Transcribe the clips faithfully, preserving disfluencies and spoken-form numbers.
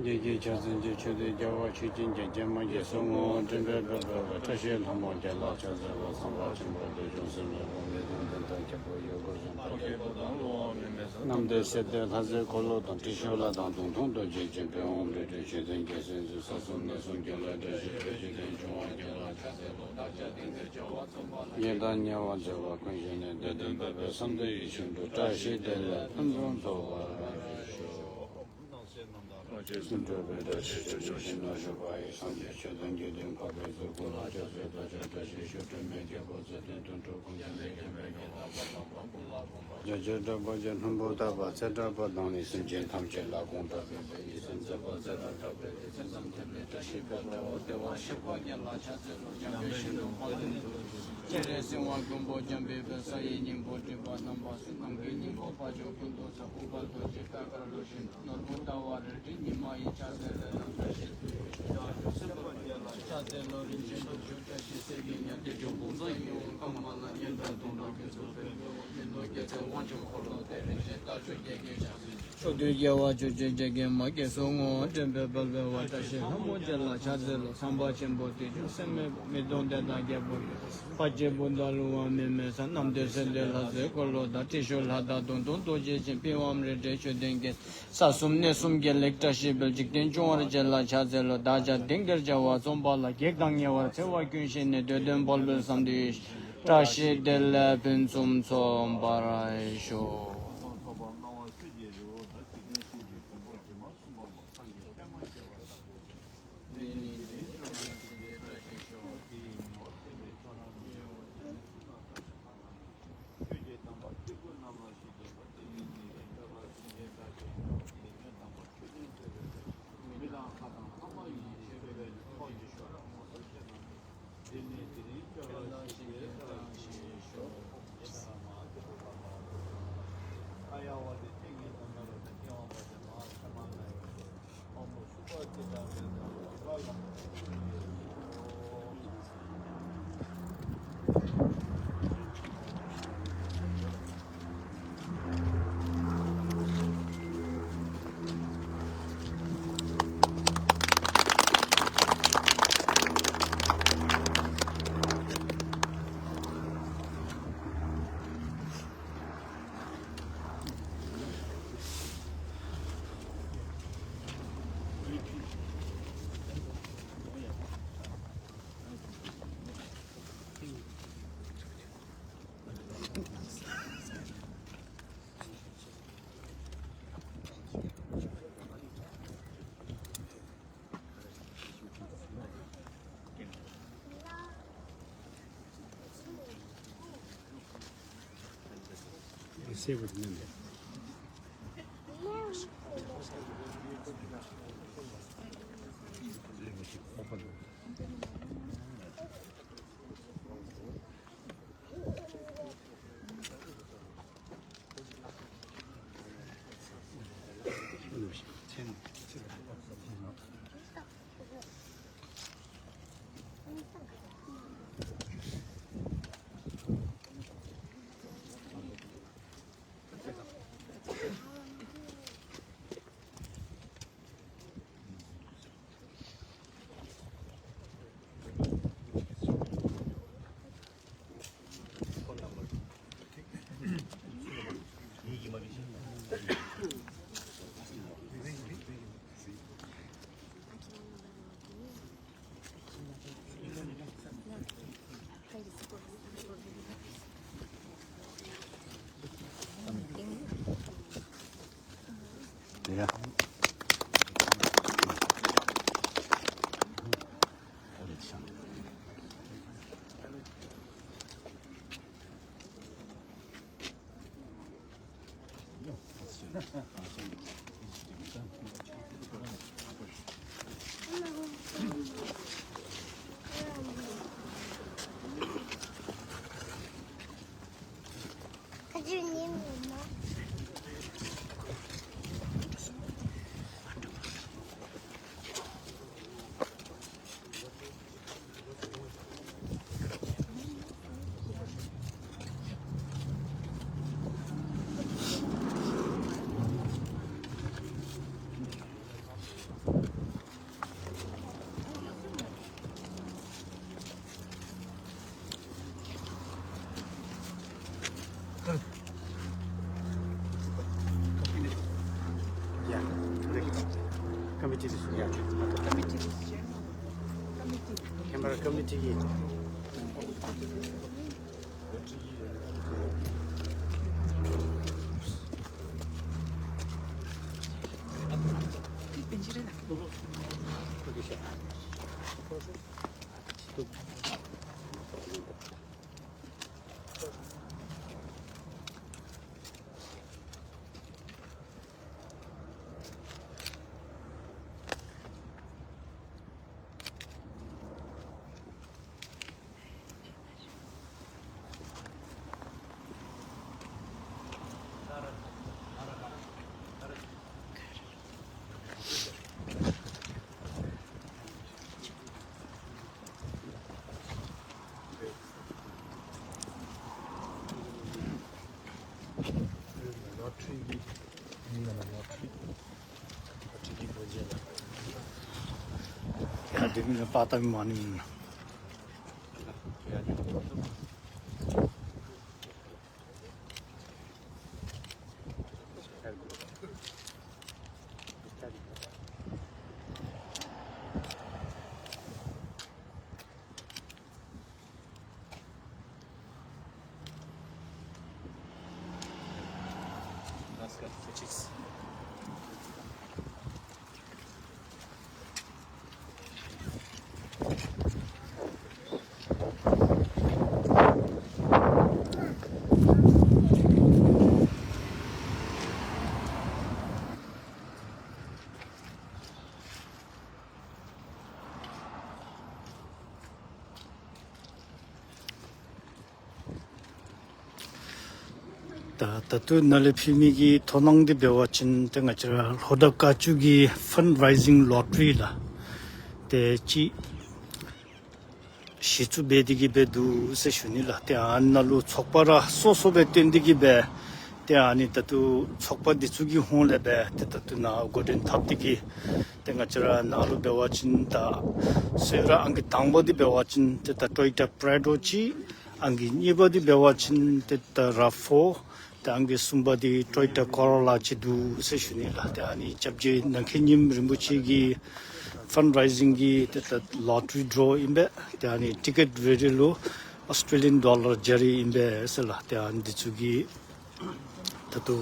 རྒྱལ་གྱི་ཕྱག་མཚན་གྱི་མཆོད་རྟེན་རྒྱལ་བ་ཆོས་ཀྱི་རྒྱལ་པོ་ཡིད་བཞིན་ནོར་བུ་མགྲིན་པའི་བུ་བ་བཀྲ་ཤིས་ལྷ་མོ་རྒྱལ་ལ་ཕྱག་འཚལ་ལོ། བསམ་པ་ཆེན་པོ་བདེ་འབྱུང་སེམས་དཔའི་དཔའ་མོས་ལུང་བསྟན་དང་ཁྱད་པར་ཡོད་དགུ་གསུམ་དང་ཁྱད་པར་དང་བློ་དབང་མེད་མེད་ས་རྣམས་དེ་སྲིད་དེ་ལྷ་རྫས་འཁོར་ལོ་དང་ཏྲི་ཤཱུལ་དང་གདུང་ཐུང་རྡོ་རྗེ་ཅན་ཕུད་འོག་འབྲུ་དྲི་མཆོད་རྟེན་རྒྱལ་སྲིད་འཛིན་ས་གསུམ་གནས་གསུམ་རྒྱལ་བའི་བཀྲ་ཤིས་པའི་ཆོས་རྟེན་འབྱུང་བ་རྒྱལ་ལ་ཕྱག་འཚལ་ལོ། བདག་ཅག་སྡིག་འཛིན་བྱ་བ་ཡི་དྭགས་དམྱལ་བ་མཛད་པ་ཀུན་བཞེངས་ནས། བདེ་དོན་སྤེལ་བའི་བསམ་དོན་ཡིད་བཞིན་དུ། བཀྲ་ཤིས་བདེ་ལེགས་ཕུན་སུམ་ཚོགས་པར་ཤོག། སེམས་འགྲོ་བའི་བཀྲ་ཤིས་ཆོས་སྐྱོང་ཞིང་ལ་བཞུགས་པ་ཡི། སངས་རྒྱས་ཆོས་དང་དགེ་འདུན་འཕགས་པའི་གཙུག་ཕུད་ལ། སྐྱབས་སུ་བདག་ཅག་བཀྲ་ཤིས་ཤོག། སྒྲོལ་མའི་རྒྱལ་པོ་རྩེ་གདོན་དུད་འགྲོ་ཀུན། རྒྱལ་བའི་རྒྱལ་མོའི་རྒྱལ་པོ་དམ་པ་དམ་པ་ཀུན་ལ་གོམས་པ། རྒྱ་ཆེར་གྲགས་པ་ཅན་ལྷུན་པོ་ཏ་པ་ཚེ་བཀྲ་བ་དང་ནི། སེམས་ཅན་ཐམས་ཅད་ལ་དགོངས་དག་པའི་ཡིད་བཞིན་མཛད་པ། ཚེ་དང་བྲལ་བའི་དེ་ཚེ་བསམ་གཏན་པའི་བཀྲ་ཤིས་དཔལ་དྲི་བ་བདེ་བར་གཤེགས་པ་རྒྱལ་ལ་ཕྱག་འཚལ་ལོ། འཇམ་དཔལ་ཤིན་ཏུ་དཔའ་བོས་སྤྱན་རས་གཟིགས་དབང་མགོན་པོ་འཇམ་དཔལ་དཔལ། ས་ཡི་སྙིང་པོ་སྤྲིན་པ་རྣམ་པ་སྲིད། ནམ་མཁའི་སྙིང་པོ་དཔལ་མཆོག་ཀུན་ཏུ་ཁྱབ། ཨུཏྤལ་རྡོ་རྗེ་ཐད་ཀར་འགྲོ་ཞིང་དུ། ནོར་བུ་ཟླ་བ་རལ་གྲི་ཉི་མ་ཡི། ཕྱག་འཚལ་ལོ། བཀྲ་ཤིས་དོན་ཡོད་ཕྱག་འཚལ་ལོ། རིན་ཆེན་གདུང་ཤུགས་བཀྲ་ཤིས་གསེར་གྱི་ཉ། རྡུལ་ཕུན་སུམ་ཚོགས་ཡིད་འོང་ཀ་མ་ལ། གཉན་འདྲེ་དུད་འགྲོ་ཀུན་སོགས་སྲོག་གཅོད་པའི་དབང་པོ། མི་ལུས་རྒྱལ་མཚན་དབང་ཕྱུག་འཁོར་ལོ་སྟེ། རིན་ཆེན་རྟ་མཆོག་བརྒྱད་ཀྱི་ཕྱག་མཚན། ཕྱོགས་དུས་རྒྱལ་བ་ཇོ་བོ་རྗེ་རྒྱལ་མཚན་མ། རྒྱལ་སྲས་ངོ་བོ་འདྲེན་པའི་དཔལ་འབར་བ། བཀྲ་ཤིས་ལྷ་མོ་རྒྱལ་ལ་ཕྱག་འཚལ་ལོ། བསམ་པ་ཆེན་པོ་བདེ་འབྱུང་སེམས་དཔའི་བུ། མི་གདོང་འདྲེ་དང་རྒྱལ་པོ་ཡོད། དཔའ་བཅས་བུདྡྷ་ཀླུ་དབང་མེ་མེ་ས། རྣམ་ཐོས་སྲས་འདི་ལྷ་རྫས་འཁོར་ལོ་དང་། ཏྲི་ཤཱུལ་ལྷ་དང་གདུང་ཐུང་རྡོ་རྗེ་ཅན། པི་ཝཾ་རལ་གྲི་མཆོད་རྟེན་རྒྱལ། ས་གསུམ་གནས་གསུམ་དགེ་ལེགས་བཀྲ་ཤིས་དཔལ། འཇིག་རྟེན་འབྱུང་བ་རྒྱལ་ལ་ཕྱག་འཚལ་ལོ། བདག་ཅག་སྡིག་གིས་བྱ་བ་རྩོམ་པ་ལ། བགེགས་དང་ཉེ་བར་འཚེ་བ་ཀུན་ཞི་ནས། བདེ་དོན་སྤེལ་བའི་བསམ་དོན་ཡིད་བཞིན། བཀྲ་ཤིས་བདེ་ལེགས་ཕུན་སུམ་ཚོགས་པར་ཤོག། Yeah. Committee this one. Yeah. Committee this. Camera committee. ད་ད་དུང་ནཱ་ལས་ཕེབས་མི་གི་དོ་སྣང་འདི་འབད་བ་ཅིན་ཏེ་ང་བཅས་ར་ལྷོ་ད་བཀའ་བརྒྱུད་ཀྱི་ཕན་རའི་ཟིང་ལོ་ཊ་རི་ལགས་ཏེ་ཅིག་གཞི་བཙུགས་འབད་དེ་གི་འབད་འདུག་ཟེར་ཞུ་ནི་ལགས། ཏེ་ཨ་ནཱ་ལུ་ཚོགས་པ་ར་སོ་སོ་སྦེ་བཏོན་ཏེ་གི་སྦེ་ཏེ་ཨ་ནི་ད་ལྟོ་ཚོགས་པ་འདི་ཚུ་གི་ཧོངས་ལས་སྦེ་ཏེ་ད་ལྟོ་ནཱ་འགོ་འདྲེན་འཐབ་སྟེ་གི་ཏེ་ང་བཅས་ར་ནཱ་ལུ་འབད་བ་ཅིན་ད་སོ་ར་ཨང་ཀི་དང་པ་འདི་འབད་བ་ཅིན་ཏེ་ད་ཊོ་ཡོ་ཊ་པྲེ་ཌོ་ཅིག། ཨང་ཀི་གཉིས་པ་འདི་འབད་བ་ཅིན་ཏེ་ད་ར་ཕོར། ཏེ་ཨང་ཀི་གསུམ་པ་འདི་ཊོ་ཡོ་ཊ་ཀོ་རོ་ལ་ཅིག་འདུག་ཟེར་ཞུ་ནི་ལགས། ཏེ་ཨ་ནི་སྐྱབས་རྗེ་ནང་མཁན་ཉིམ་རིན་པོ་ཆེ་གི་ཕན་རའི་ཟིང་གི་ཏེ་ད་ལོ་ཊ་རི་ཌོ་ཨིན་པས། ཏེ་ཨ་ནི་ཊི་ཀེཊ་རེ་རེ་ལུ་ཨོ་སི་ཊྲེ་ལི་ཡན་ཌོ་ལར་བརྒྱ་རེ་ཨིན་པས་ཟེར་ལགས། ཏེ་ཨ་ནི་འདི་ཚུ་གི་ད་ལྟོ་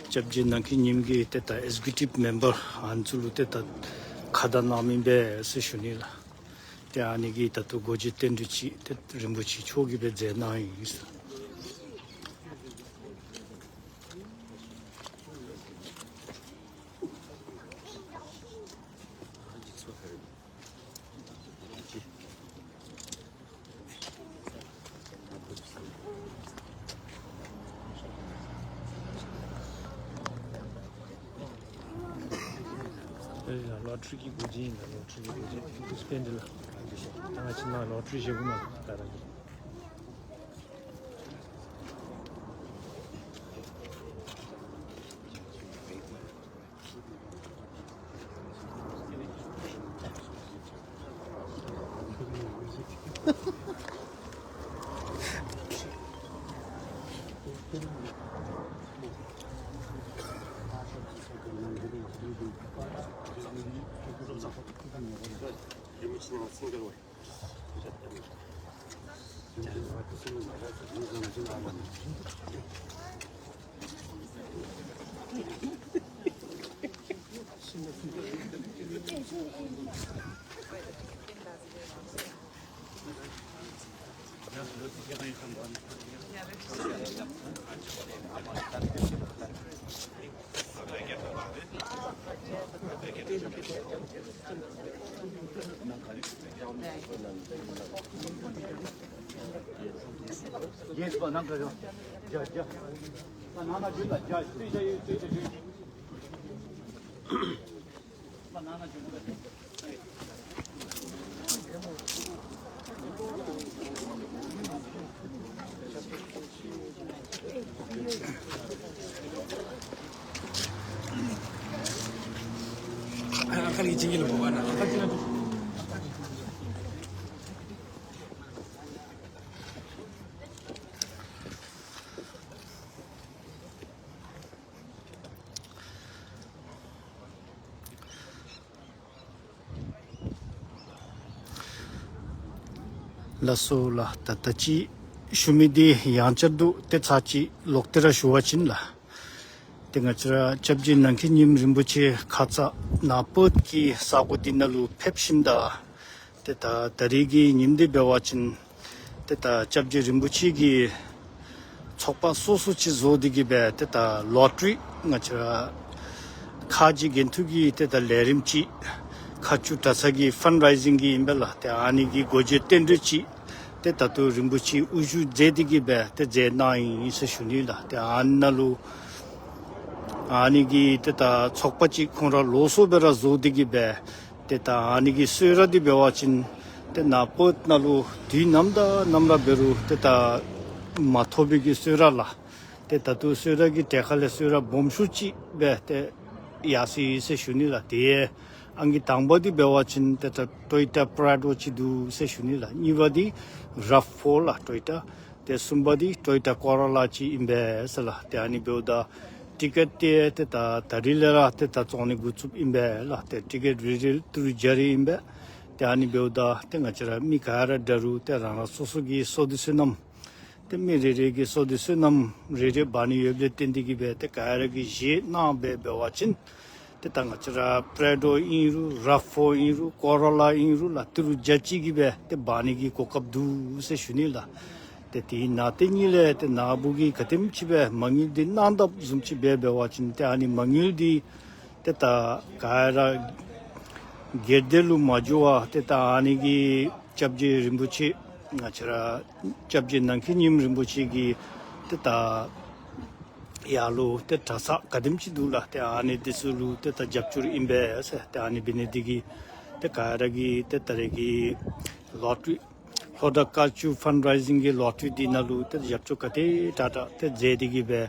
སྐྱབས་རྗེ་ནང་མཁན་ཉིམ་གི་ཏེ་ད་ཨེག་ཛི་ཀུ་ཊིབ་མེམ་བར་ཨ་ནི་ཚུ་ལུ་ཏེ་ད་ཁ་བརྡ་གནངམ་ཨིན་པས་ཟེར་ཞུ་ནི་ལགས། ཏེ་ཨ་ནི་གི་ད་ལྟོ་སྒོ་འབྱེད་རྟེན་འབྲེལ་ཅིག་ཏེ་རིན་པོ་ཆེ་མཆོག་གིས་སྦེ་མཛད་གནང་ཡི་ཟེར། ལོ་ཊ་རི་གི་སྒོ་འབྱེད་ཨིན་ལགས། ལོ་ཊ་རི་གི་སྒོ་འབྱེད་ཏུ་སྤེན་འདི་ལགས། ད་ང་ཕྱི་ནང་ལོ་ཊ་རི་བཞེས་དགོ་མས་ད་རང་གི། ལགས་སོ་ལགས། ད་ལྟ་ཅི་ཞུ་མི་འདི་ཡང་བསྐྱར་དུ་དེ་ཚར་གཅིག་ལོག་སྟེ་ར་ཞུ་བ་ཅིན་ལགས། དེ་ང་བཅས་ར་སྐྱབས་རྗེ་ནམ་མཁའི་ཉིམ་རིན་པོ་ཆེ་ཁ་ཙ་ནཱ་བོད་ཀྱི་ས་གོ་འདི་ནང་ལུ་ཕེབས་ཞིནམ་ད། དེ་ད་ད་རེས་ཀྱི་ཉིནམ་འདི་འབད་བ་ཅིན། དེ་ད་སྐྱབས་རྗེ་རིན་པོ་ཆེ་གིས་ཚོགས་པ་སོ་སོ་ཅིག་བཟོ་སྟེ་གི་སྦེ་དེ་ད་ལོ་ཊ་རི་ང་བཅས་ར་ཁ་རྗེ་དགེ་འདུན་གྱི་དེ་ད་ལས་རིམ་ཅིག་ཁ་མཆུ་གྲྭ་ཚང་གི་ཕན་རའི་ཟིང་གི་ཨིན་པས་ལགས། དེ་ཨ་ནི་གི་སྒོ་འབྱེད་རྟེན་འབྲེལ་ཅིག་དེ་ད་ལྟོ་རིན་པོ་ཆེ་དབུ་བཞུགས་མཛད་དེ་གི་སྦེ་དེ་མཛད་གནང་ཡི་ཟེར་ཞུ་ནི་ལགས། དེ་ཨ་ནཱ་ལུ་ཨ་ནི་གི་དེ་ད་ཚོགས་པ་ཅིག་ཁོང་ར་ལོགས་སུ་སྦེ་ར་བཟོ་སྟེ་གི་སྦེ། དེ་ད་ཨ་ནི་གི་གསོལ་རས་འདི་འབད་བ་ཅིན། དེ་ནཱ་བོད་ནང་ལུ་དུས་ནམ་དང་ནམ་ར་འབད་རུང་དེ་ད་མ་ཐོབ་པའི་གི་གསོལ་རས་ལགས། དེ་ད་ལྟོ་གསོལ་རས་ཀྱི་གྲལ་ཁ་ལས་གསོལ་རས་སྦོམ་ཤོས་ཅིག་སྦེ་དེ་ཡར་སོ་ཡི་ཟེར་ཞུ་ནི་ལགས། དེ་ཨང་ཀི་དང་པ་འདི་འབད་བ་ཅིན་དེ་ད་ཊོ་ཡོ་ཊ་པྲེ་ཌོ་ཅིག་འདུག་ཟེར་ཞུ་ནི་ལགས། གཉིས་པ་འདི་རཱབ་ཕོར་ལགས་ཊོ་ཡོ་ཊ། དེ་གསུམ་པ་འདི་ཊོ་ཡོ་ཊ་ཀོ་རོ་ལ་ཅིག་ཨིན་པས་ཟེར་ལགས། དེ་ཨ་ནི་འབདཝ་ད་ཊི་ཀེཊ་དེ་དེ་ད་ད་རིས་ལས་ར་དེ་ད་བཙོང་ནི་འགོ་བཙུགས་ཨིན་པས་ལགས། དེ་ཊི་ཀེཊ་རེ་རེ་ཏི་རུ་བརྒྱ་རེ་ཨིན་པས། དེ་ཨ་ནི་འབདཝ་ད་དེ་ང་བཅས་ར་མི་ག་ར་འདྲ་རུང་དེ་རང་རང་སོ་སོ་གི་བསོད་བདེ་བསོད་ནམས། དེ་མི་རེ་རེ་གི་བསོད་བདེ་བསོད་ནམས་རེ་རེ་འབག་ནི་ཡོདཔ་ལས་བརྟེན་ཏེ་གི་སྦེ་དེ་ག་ར་གིས་བཞེས་གནང་སྦེ་འབད་བ་ཅིན། དེ་ད་ང་བཅས་ར་པྲེ་ཌོ་ཨིན་རུང་རཱབ་ཕོར་ཨིན་རུང་ཀོ་རོ་ལ་ཨིན་རུང་ལགས། ཏི་རུ་བརྒྱ་གཅིག་གི་སྦེ་དེ་འབག་ནི་གི་གོ་སྐབས་འདུག་ཟེར་ཞུ་ནི་ལགས། དེ་དེའི་ནང་དེ་གཉིས་ལས་དེ་ནཱ་བུ་གིས་ག་དེམ་ཅིག་སྦེ་མ་དངུལ་འདི་གནང་དཔ་བཟུམ་ཅིག་སྦེ་འབད་བ་ཅིན་དེ་ཨ་ནི་མ་དངུལ་འདི་དེ་ད་ག་ར་སྒེར་སྡེ་ལུ་མ་འགྱོ་བར་དེ་ད་ཨ་ནི་གི་སྐྱབས་རྗེ་རིན་པོ་ཆེ་ང་བཅས་ར་སྐྱབས་རྗེ་ནམ་མཁའི་ཉིམ་རིན་པོ་ཆེ་གི་དེ་ད་ཡར་ལུ་དེ་གྲྭ་ཚང་ག་དེམ་ཅིག་འདུག་ལགས། དེ་ཨ་ནི་དེ་ཚུ་ལུ་དེ་ད་རྒྱབ་སྐྱོར་ཨིན་པས་ཟེར། དེ་ཨ་ནི་འབད་ནི་འདི་གིས་དེ་ག་ར་གིས་དེ་ད་རེས་ཀྱི་དེ་ལོ་ཊ་རི་ལྷོ་བྲག་དཀར་ཆུ་ཕན་རའི་ཟིང་གི་ལོ་ཊ་རི་འདི་ནང་ལུ་དེ་རྒྱབ་སྐྱོར་ག་དེ་དྲག་དྲག་དེ་མཛད་དེ་གི་སྦེ་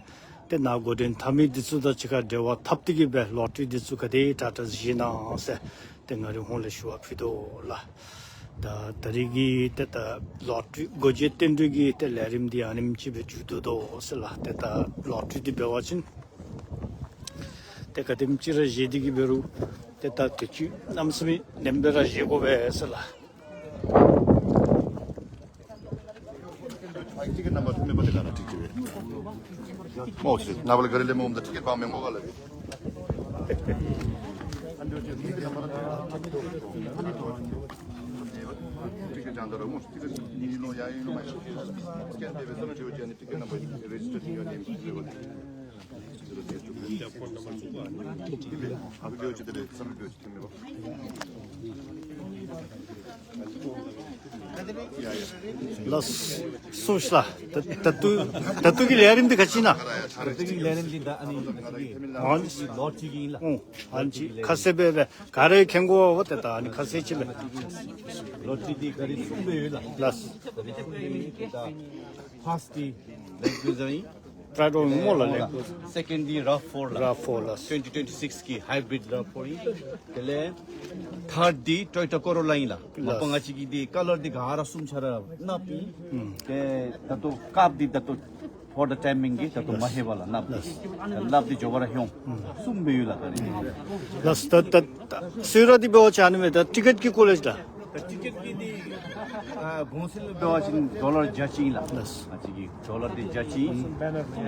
དེ་ནཱ་འགོ་འདྲེན་འཐབ་མི་འདི་ཚུ་དང་གཅིག་ཁར་འབྲེལ་བ་འཐབ་སྟེ་གི་སྦེ་ལོ་ཊ་རི་འདི་ཚུ་ག་དེ་དྲག་དྲག་བཞེས་གནང་ཟེར། དེ་ང་རའི་ཧོངས་ལས་ཞུ་བ་ཕུལ་དོ་ལགས། ད་ད་རེས་ཀྱི་དེ་ད་ལོ་ཊ་རི་སྒོ་འབྱེད་རྟེན་འབྲེལ་གྱི་དེ་ལས་རིམ་འདི་ཨ་ནེམ་ཅིག་སྦེ་མཇུག་བསྡུ་དོ་ཟེར་ལགས། དེ་ད་ལོ་ཊ་རི་འདི་འབད་བ་ཅིན་དེ་ག་དེམ་ཅིག་ར་བཞེས་ཏེ་གི་འབད་རུང་དེ་ད་དུས་ཅི་གནམ་མེད་ས་མེད་ནེམ་སྦེ་ར་བཞེས་དགོ་པས་ཟེར་ལགས། ཊི་ཀེཊ་ནམ་བར་ཐོན་མེད་པ་དེ་ག་ར་ཊི་ཀེཊ་རེད། ཨོ་ཤི། ན་བ་ལ་ག་རེ་ལས་མོ་འོམ་ད་ཊི་ཀེཊ་བང་མེན་གོ་ག་ལ་རེད། ཊི་ཀེཊ་ཅང་ད་ར་མོ་ཊི་ཀེཊ་ནི་ལོ་ཡ་ཡིན་ལོ་མ་ཤི། སི་ཀེན་དེ་བས་སོ་ན་ཊི་ཀེཊ་ནམ་བར་རེ་ཇི་སི་ཊར་ཡོད་ནི་རེད་བ། ལགས་སོ་ལགས། ད་ད་ལྟོ་ད་ལྟོ་གི་ལས་རིམ་འདི་ག་ཅི་ན། ད་ལྟོ་གི་ལས་རིམ་འདི་ད་ཨ་ནི་ཨང་ལོ་ཊ་རི་གི་ཡིན་ལགས། ཨང་ཨང་ཅི་ཁ་གསལ་སྦེ་སྦེ་ག་རེ་མཁྱེན་གོ་བ་དེ་ད་ཨ་ནི་ཁ་གསལ་ཅིག་སྦེ། ལོ་ཊ་རི་འདི་ག་རེ་གསུམ་སྦེ་ཡོད་ལགས། ལགས། ག་རེ་གསུམ་སྦེ་ཡོད་དེ་ད་ཕར་སི་ཊི་ལེན་ཀུ་ཟེར་ཡིན། པྲེ་ཌོ་ངོ་མ་ལ་ལེན་ཀུ་ཟེར། སེ་ཀེན་ཌི་རཱབ་ཕོར་ལགས། རཱབ་ཕོར་ལགས། ཊུ་ཝེན་ཊི་ཊུ་ཝེན་ཊི་སིགས་ཀྱི་ཧའི་བི་རིཌ་རཱབ་ཕོར་ཡིན། དེ་ལས་ཐརཌ་འདི་ཊོ་ཡོ་ཊ་ཀོ་རོ་ལ་ཡིན་ལགས། མ་པ་ང་བཅས་ཀྱི་འདི་ཀ་ལར་འདི་ག་ར་གསུམ་ཆ་ར་གནགཔོ་ཡིན། ཨུམ། དེ་ད་ལྟོ་ཀར་འདི་ད་ལྟོ་ཕོར་ཌ་ཊའིམ་མིང་གི་ད་ལྟོ་མ་ཧེ་བ་ལགས་གནགཔོ་འདི། གནགཔོ་འདི་མགྱོགས་པ་ར་ཧོང་། གསུམ་སྦེ་ཡོད་ལགས་ད་རེས། ལགས་སོ། ད་ད་གསོལ་རས་འདི་འབད་བ་ཅིན་ཨ་ནི་མས། ད་ཊི་ཀེཊ་ཀྱི་སྐོར་ལས་ད། ད་ཊི་ཀེཊ་ཀྱི་འདི་ཨ་གོང་ཚད་ལུ་འབད་བ་ཅིན་ཌོ་ལར་བརྒྱ་གཅིག་ཡིན་ལགས། ལགས་སོ། ང་བཅས་ཀྱི་ཌོ་ལར་འདི་བརྒྱ་གཅིག་ཡིན།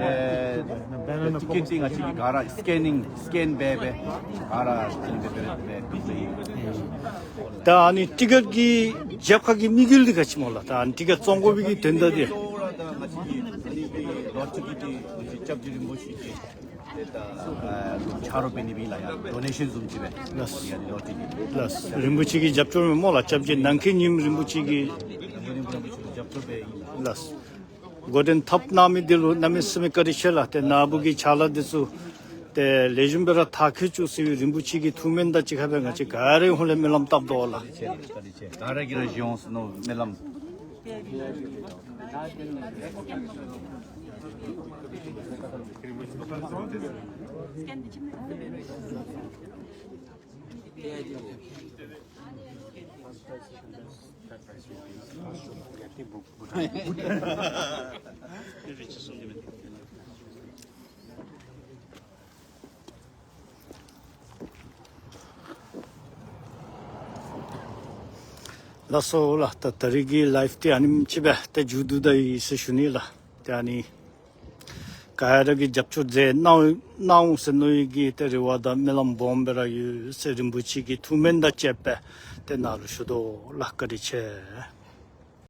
ཨེ་ཊི་ཀེཊ་འདི་ང་བཅས་ཀྱིས་ག་ར་སི་ཀེ་ནིང་སི་ཀེན་འབད་འབད་ག་ར་ཨ་ནི་འབད་འབད་འབད་འབད་འབད་ཡིན། ད་ཨ་ནི་ཊི་ཀེཊ་ཀྱི་རྒྱབ་ཁ་གི་དམིགས་ཡུལ་འདི་ག་ཅི་སྨོ་ལགས། ད་ཨ་ནི་ཊི་ཀེཊ་བཙོང་དགོ་པའི་གི་དོན་དག་འདི། ད་ང་བཅས་ཀྱི་ཨ་ནི་འདི་ལོ་ཊ་རི་འདི་ང་བཅས་སྐྱབས་རྗེ་རིན་པོ་ཆེ་གི་ ཆ་རོགས་པའི་ནི་བི་ལ་ཡང་ཌོ་ནེ་ཤན་བཟུང་བྱས་པས། ལགས་སོ། ཡང་ནི་ལོ་ཏི་ནི། ལགས་སོ། རིན་པོ་ཆེ་གི་རྒྱབ་སྐྱོར་མེད་མོ་ལ་སྐྱབས་རྗེ་ནམ་མཁའི་ཉིམ་རིན་པོ་ཆེ་གི། རིན་པོ་ཆེ་གི་རྒྱབ་སྐྱོར་པས་ཡིན། ལགས་སོ། འགོ་འདྲེན་ཐབས་གནང་མི་འདི་ལུ་གནམ་མེད་ས་མེད་བཀའ་དྲིན་ཆེ་ལ། ཏེ་ནཱ་བུ་གི་ཕྱག་ལཱ་འདི་ཚུ་ཏེ་ལེགས་ཤོམ་སྦེ་ར་མཐར་འཁྱོལ་བཅུག་ཟེར་བའི་རིན་པོ་ཆེ་གི་ཐུགས་སྨོན་དང་གཅིག་ཁར་སྦེ་ང་བཅས་ག་ར་ཧོང་ལས་སྨོན་ལམ་བཏབ་དོ་ལགས། ག་ར་གིས་ར་ཞུ་འོང་ཟེར་མནོ་སྨོན་ལམ། ལགས་སོ་ལགས། ད་ད་རིས་ཀྱི་ལའིབ་འདི་ཨ་ནེམ་ཅིག་སྦེ་ཏེ་མཇུག་བསྡུ་ད་ཡི་ཟེར་ཞུ་ནི་ལགས། ཏེ་ཨ་ནི་ག་ར་གིས་རྒྱབ་སྐྱོར་མཛད་གནང་གནང་འོང་ཟེར་མནོ་ཡི་གི་ཏེ་རེ་བ་དང་སྨོན་ལམ་སྦོམ་སྦེ་ར་ཡོད་ཟེར་རིན་པོ་ཆེ་གི་ཐུགས་སྨོན་དང་བཅས་པ་ཏེ་ནཱ་ལུ་ཞུ་དོ་ལགས། བཀའ་དྲིན་ཆེ།